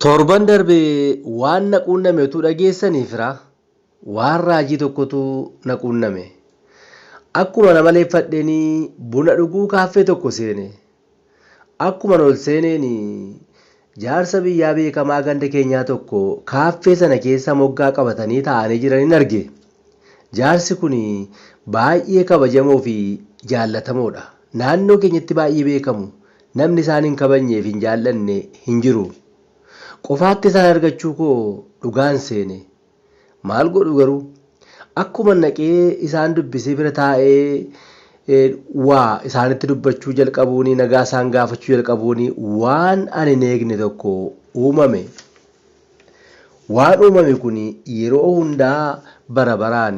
Torban darbe waan na quunname utuu dhageessanii fira, waan raajii tokkotu na quunname. Akkuman amaleeffadheen buna dhuguu kaaffee tokko seene. Akkuman ol seeneen jaarsa biyyaa beekamaa ganda keenyaa tokko kaaffee sana keessa moggaa qabatanii taa'anii jiranin arge. Jaarsi kun baay'ee kabajamoo fi jaallatamoodha. Naannoo keenyatti baay'ee beekamu. Namni isaan hin kabajnee fi hin jaallanne hin jiru. Qofaatti isaan argachuu koo dhugaan seene. Maal godhu garuu? Akkuman dhaqee isaan dubbisee bira taa'ee waa isaanitti dubbachuu jalqabuun, nagaa isaan gaafachuu jalqabuun waan ani hin eegne tokko uumame. Waan uumame kun yeroo hundaa bara baraan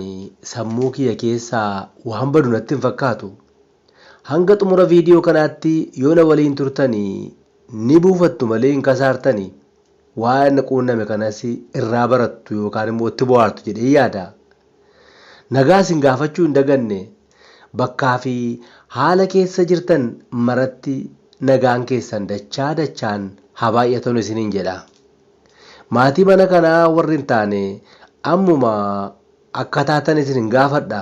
sammuu kiyya keessaa waan badu natti hin fakkaatu. Hanga xumura viidiyoo kanaatti yoo na waliin turtani ni buufattu malee hin kasaartani. Waa'ee na quunname kanas irraa barattu yookaan immoo itti bohaartu jedheen yaada. Nagaa isin gaafachuu hin daganne. Bakkaa fi haala keessa jirtan maratti nagaan keessan dachaa dachaan haa baay'atun isiniin jedha. Maatii mana kanaa warri hin taane ammuma akka taatan isinin gaafadha.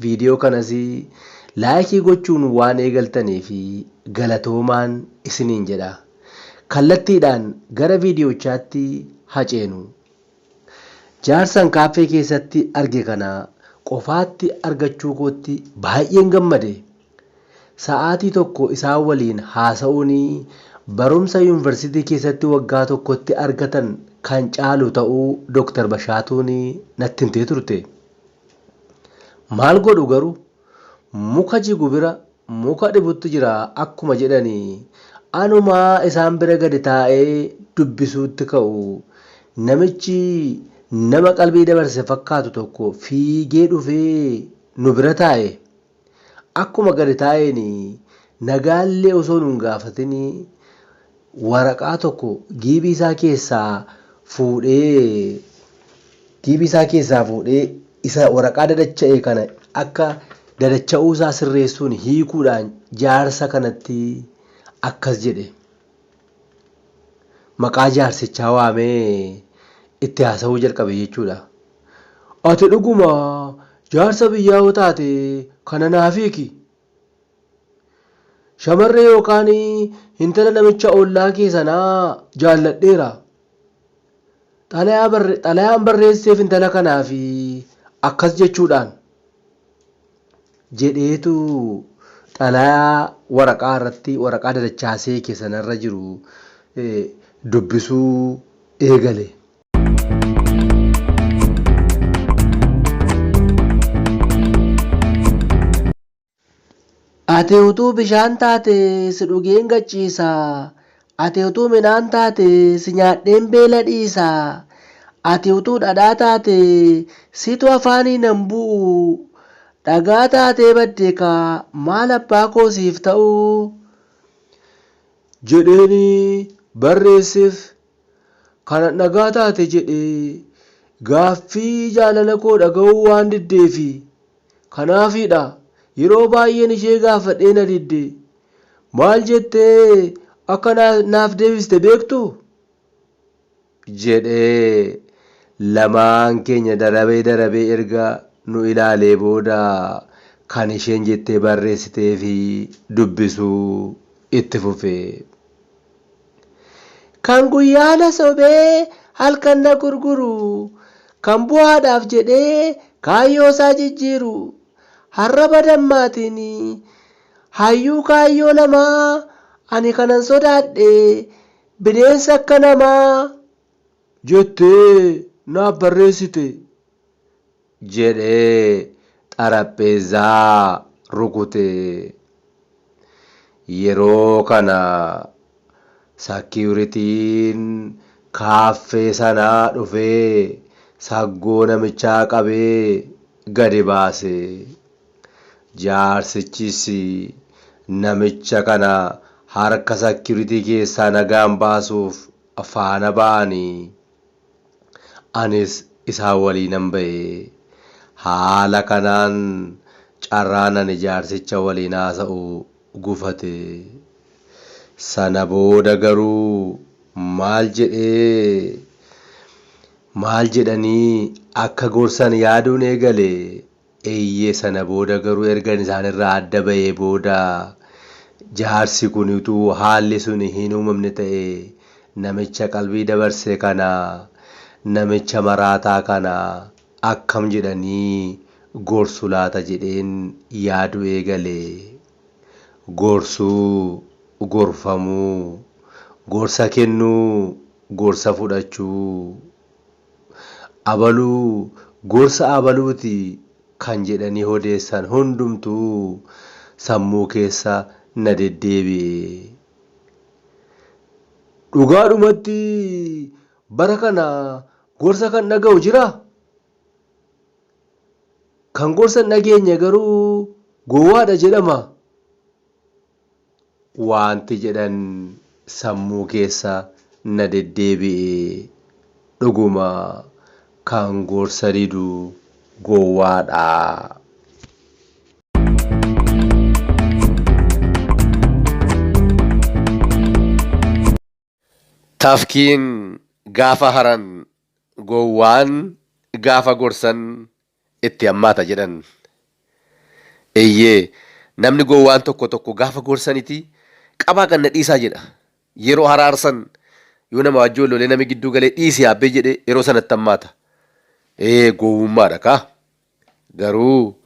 Viidiyoo kanas laayikii gochuun waan eegaltaniif galatoomaan isiniin jedha. Kallattiidhaan gara viidiyochaatti ha ceenu. Jaarsan kaaffee keessatti arge kana qofaatti argachuu kootti baay'een gammade. Sa'aatii tokko isaan waliin haasa'uun barumsa yuunvarsiitii keessatti waggaa tokkotti argatan kan caalu ta'uu Doktar Bashaatuun natti himtee turte. Maal godhu garuu muka jigu bira muka dhibutti jira akkuma jedhani anumaa isaan bira gadi taa'ee dubbisuutti ka'u namichi nama qalbii dabarse fakkaatu tokko fiigee dhufee nu bira taa'e. Akkuma gadi taa'een nagaallee osoo nun gaafatin waraqaa tokko giibii isaa keessaa fuudhee giibii isaa keessaa fuudhee isa waraqaa dadacha'e kana akka dadacha'uu isaa sirreessuun hiikuudhaan jaarsa kanatti akkas jedhe. Maqaa jaarsichaa waamee itti haasa'uu jalqabe jechuudha. Ati dhuguma jaarsa biyyaa yoo taate kana naaf hiiki. Shamarree yookaan intala namicha ollaa kee sanaa jaalladheera. Xalayaan barreesseef intala kanaaf akkas jechuudhaan. Jedheetu xalayaa waraqaa irratti waraqaa dadachaasee hiike sanarra jiru dubbisuu eegale. Ati utuu bishaan taate si dhugeen gad ciisa, ati utuu midhaan taate si nyaadheen beela dhiisa, ati utuu dhadhaa taate situ afaanii nan bu'u, dhagaa taatee badde kaa maal abbaa koo siif ta'u? Jedheen barreesseef. Kanan dhagaa taate jedhe gaaffii jaalala koo dhaga'uu waan diddeefi. Kanaafiidha yeroo baay'een ishee gaafadhee na didde. Maal jettee akka naaf deebiste beektuu? jedhee lamaan keenya darabee darabee erga nu ilaalee booda kan isheen jettee barreessiteefi dubbisuu itti fufe. Kan guyyaa na sobee halkan na gurguru, kan bu'aadhaaf jedhee kaayyoo isaa jijjiiru, harraba dammaatiin hayyuu kaayyoo lamaa ani kanan sodaadhe bineensa akka namaa. Jettee naaf barreessite. Jedhee xarapheezzaa rukute. Yeroo kana sakiwuritiin kaaffee sanaa dhufee saggoo namichaa qabee gadi baase. Jaarsichis namicha kana harka sakiwuritii keessaa nagaan baasuuf faana ba'ani. Anis isaan waliinan ba'e. Haala kanaan carraan ani jaarsicha waliin haasa'u gufate. Sana booda garuu Maal jedhee maal jedhanii akka gorsan yaaduun eegale. Eeyyee sana booda garuu ergan isaanirraa adda ba'ee booda jaarsi kun utuu haalli sun hin uumamne ta'e namicha qalbii dabarse kana namicha maraataa kana akkam jedhanii gorsu laata jedheen yaaduu eegale. Gorsuu, gorfamuu, gorsa kennuu, gorsa fudhachuu. Abaluu gorsa abaluuti kan jedhanii odeessan hundumtuu sammuu keessa na deddeebi'e. Dhugaadhumatti bara kana gorsa kan dhaga'u jiraa? Kan gorsa hin dhageenye garuu gowwaadha jedhama. Waanti jedhan sammuu keessa na deddeebi'e. Dhuguma kan gorsa didu gowwaadha. Tafkiin gaafa haran gowwaan gaafa gorsan itti hammaata jedhan. Eeyyee namni gowwaan tokko tokko gaafa gorsaniti qabaa ganna dhiisaa jedha. Yeroo haraarsan yoo nama wajjin wal lolee namni gidduu galee dhiisi yaabbee jedhe yeroo sanatti hammaata. Ee gowwummaadha kaa. Garuu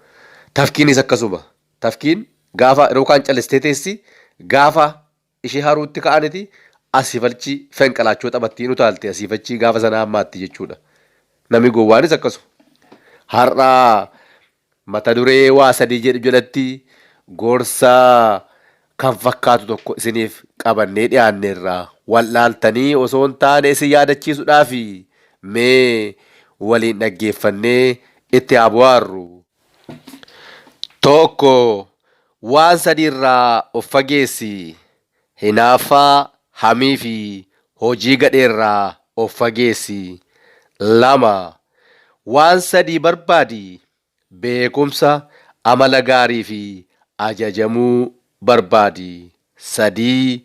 tafkiinis akkasuma. Tafkiin gaafa yeroo kaan callistee teessi gaafa ishee haruutti ka'aniti asiif achi fenqalaachoo taphatti hin utaalti asiif achi gaafa sana hammaatti jechuudha. Namni gowwaanis akkasuma. Har'a mata duree waa sadii jedhu jalatti gorsa kan fakkaatu tokko isiniif qabannee dhiyaanneerra. Wal'aaltanii osoo hin taane isin yaadachiisuudhaaf mee waliin dhaggeeffannee itti haa bohaarru. 1, Waan sadii irraa of fageessi, Hinaaffaa, hamii fi hojii gadhee irraa of fageessi. 2, Waan sadii barbaadi, Beekumsa, amala gaarii fi ajajamuu barbaadi. 3,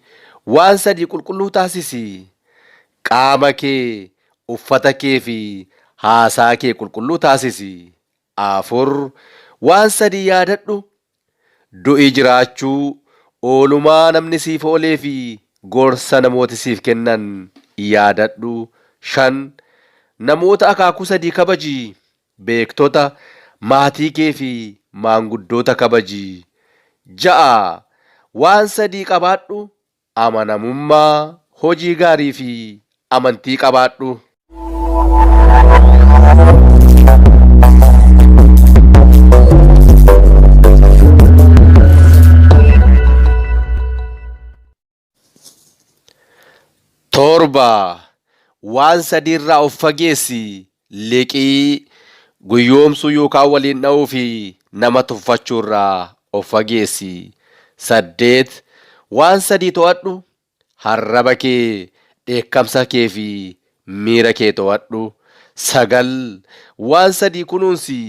Waan sadii qulqulluu taasisi, Qaama kee, uffata kee fi haasaa kee qulqulluu taasisi. 4, Waan sadii yaadadhu, Du'i jiraachuu, oolumaa namni siif oolee fi gorsa namooti siif kennan yaadadhu. 5, Namoota akaakuu sadii kabaji, Beektota, maatii kee fi maanguddoota kabaji. 6, Waan sadii qabaadhu, Amanamummaa, hojii gaarii fi amantii qabaadhu. 7, Waan sadiirraa of fageessi, liqii, guyyoomsuu yookaan waliin dha'uu fi nama tuffachuurraa of fageessi. 8, Waan sadii to'adhu, harraba kee, dheekkamsa kee fi miira kee to'adhu. 9, Waan sadii kunuunsi,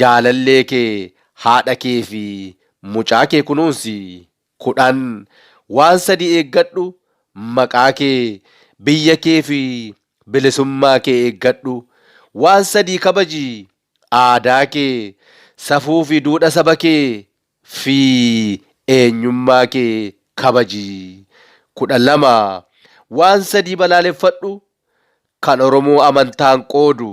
jaalallee kee, haadha kee fi mucaa kee kunuunsi. 10, Waan sadii eeggadhu, maqaa kee, biyya kee fi bilisummaa kee eeggadhu. Waan sadii kabaji, aadaa kee, safuu fi duudha saba kee fi eenyummaa kee kabaji. 12, Waan sadii balaaleffadhu, kan Oromoo amantaan qoodu,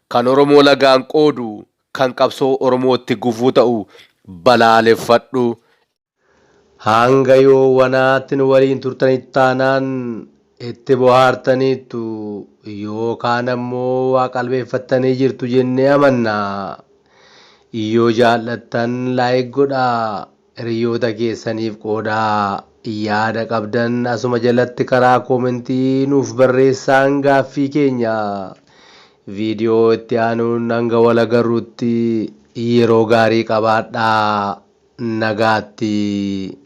kan Oromoo lagaan qoodu, kan qabsoo Oromootti gufuu ta'u balaaleffadhu. Hanga yoowwanaatti nu waliin turtanitti taanaan itti bohaartaniittu yookaan ammoo waa qalbeeffattanii jirtu jennee amanna. Yoo jaallattan like godhaa, hiriyoota keessaniif qoodaa, yaada qabdan asuma jalatti karaa koomentii nuuf barreessaan gaaffii keenya. Viidiyoo itti aanuun hanga wal agarrutti yeroo gaarii qabaadhaa. Nagaatti.